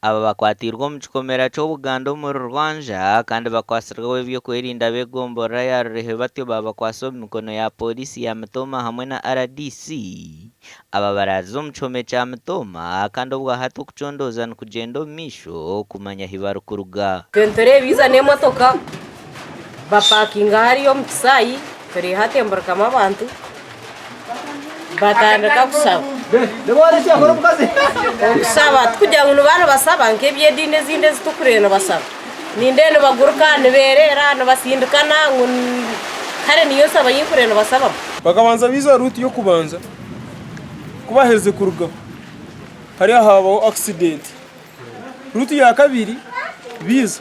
Aba bakwatiirwe omu kikomera ky'Obuganda omuri Rwanja kandi bakwatsirweho ab'ebyokwerinda b'egomborora ya Rurehe batyo babakwatsa omu mikono ya Pooriisi ya Mitooma hamwe na RDC. Aba baraarize omu kihome kya Mitooma kandi obwahati okucondooza nikugyenda omu maisho kumanya ahi barikuruga. Itwe nitureeba eiza n'emotoka bapakinga hariya omu kisaayi tureeba hatemburukamu abantu batandika kushaba. Okushaba tikugira ngu nibaba nibashaba nk'eby'ediini ezindi ezi turikureeba nibashaba. Nindeeba nibaguruka nibeereera nibasindikana ngu kare niyo nshaba ei ndikureeba nibashabamu. Bakabanza baiza ruutu y'okubanza, ku baaherize kurugaho hariya haabaho akisidenti. Ruutu ya kabiri baiza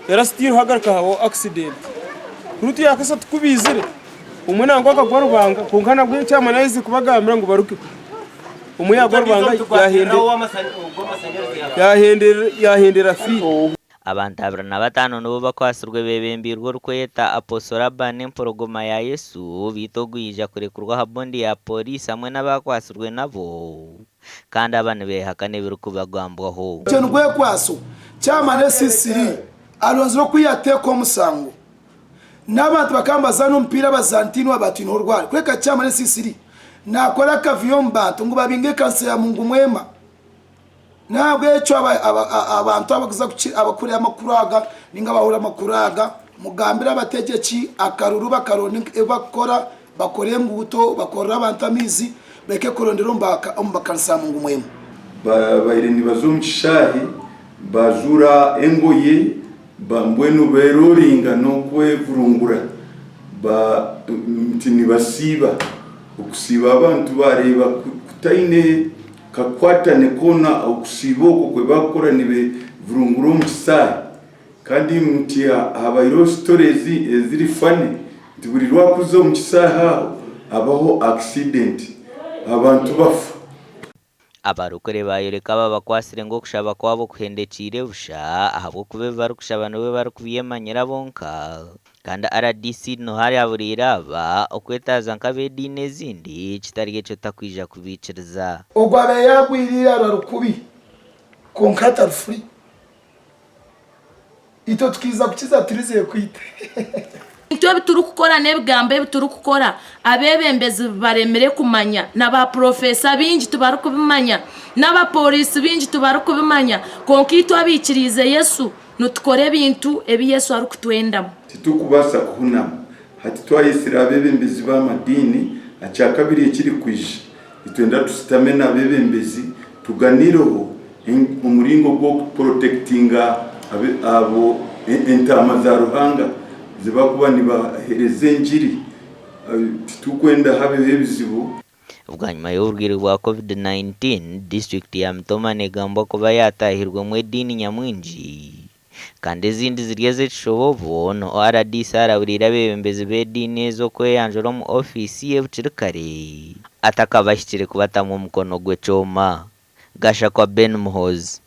era sitiiru hagaruka habaho akisidenti. Ruutu ya kashatu ku baizire, omwe nangwa akagwa rubanga kwonka nabwo ekyamani aherize kubagambira ngu barugeho. Omwe yaagwa rubanga yaahendera afiire. Abantu 25 nibo bakwatsirwe bebembeirwe orikweyeta Apostle Laban Empologoma ya Yesu beitu ogu yaija kurekurwa aha bondi ya Pooriisi hamwe n'abakwatsirwe nabo kandi aba nibehakana ebirikubagambwaho. Ekyo nigwekwaso kyamara esisiri aronzire oku yateeka omusango n'abantu bakaba nibazaana omupiira abazantinwa batwine orwari kureka kyamara esisiri nakora akavuyo omu bantu ngu babinge ekanisa ya Mungu Mwema. N'ahabw'ekyo abantu abakuhurira amakuru aga nainga abahurira amakuru aga, mugambire abategyeki akaruru bakaronde ebi bakukora, bakore enguuto, bakorere abantu amaizi, bareke kurondera omu makanisa ya Mungu mwema. Babaire nibaza omu kishaayi bajuura engoye mbwenu beroringa n'okwevurungura nti nibasiiba. Okusiiba abantu baareeba kutaine kakwatane koona okusiiba okwo kwe bakukora nibevurungura omu kisaayi. Kandi nti habaireho story eziri funny nti buri rwakuza omu kisaayi aho habaho accident abantu bafa. Abarokore baayoreka ababakwatsire ngu okushaba kwabo kuhendekiire busha ahabw'okuba ebi barikushaba nibo barikubyemanyira bonka. Kandi rdc Nuha araburiire aba okwetaaza nk'ab'ediini ezindi kitari ekyo takwija kubaikiriza. Ogwo abaire yaagwire eiraro rukubi, kwonka atarifuri. Itwe tukiiza kukiza turizire kwita. Ebintu ebi turikukora n'ebigambo ebi turikukora abeebembezi baremire kumanya, na baapurofeesa baingi tibarikubimanya, n'abapooriisi baingi tibarikubimanya, kwonka itwe abaikiriize Yesu, nitukora ebintu ebi Yesu arikutwendamu. Titurikubaasa kuhunama. Hati twayetsire abeebembezi b'amadiini, akyakabiri ekirikwija nitwenda tushutame n'abeebembezi tuganiireho omuringo gw'okuporotekitinga abo entaama za Ruhanga zibarikuba nibaheereza engiri. Titurikwenda habeho ebizibu. Bwanyima y'oburwaire bwa Covid-19, disiturikiti ya Mitooma negambwa kuba yataahirwemu ediini nyamwingi kandi ezindi ziri ez'ekishobobo niho rdc araburiire abeebembezi b'ediini ezo kweyanjura omu ofiisi ye bukiri kare atakabahikire kubatamu omukono gw'ekyoma. Gashakwa Ben Muhoozi.